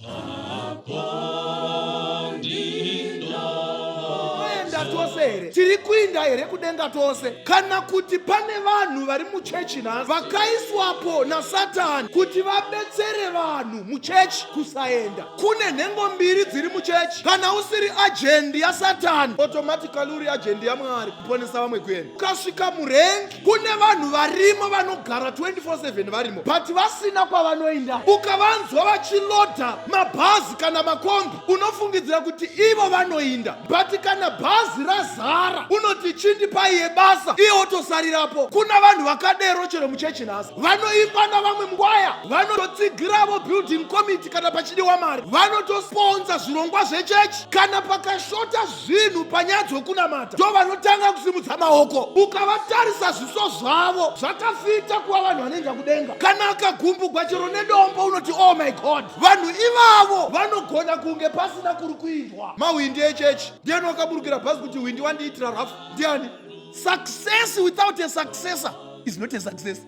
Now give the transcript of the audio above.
Toenda tose here? Tiri kuinda here kudenga tose? Kana kuti pane vanhu vari muchechi nhasi vakaiswapo naSatani kuti vabetsere vanhu muchechi kusaenda? Kune nhengo mbiri dziri muchechi. Kana usiri ajendi yaSatani, automatically uri ajendi yaMwari kuponesa vamwe kuenda. Ukasvika murengi, kune vanhu varimo vanogara 24/7 varimo but vasina kwavanoenda. Ukavanzwa vachilodha mabhazi kana makombi, unofungidzira kuti ivo vanoinda, but kana bhazi razara unoti chindipai yebasa, iye wotosarirapo. Kuna vanhu vakadero chero muchechi nhasi, vanoimba navamwe mukwaya, vanototsigiravo building committee kana pachidiwa mari, vanotosponza zvirongwa zvechechi. Kana pakashota zvinhu panyaya dzokunamata, ndo vanotanga kusimudza maoko. Ukavatarisa zviso zvavo zvakafita kuva vanhu vanoenda kudenga. Kana akagumbugwa chero nedombo, unoti, "Oh my God." Vanhu ivavo vanogona kunge pasina kuri kuindwa. Mahwindi echechi, ndiani wakaburukira bhazi kuti hwindi wandiitira rafu? Ndiani? Success without a successor is not a success.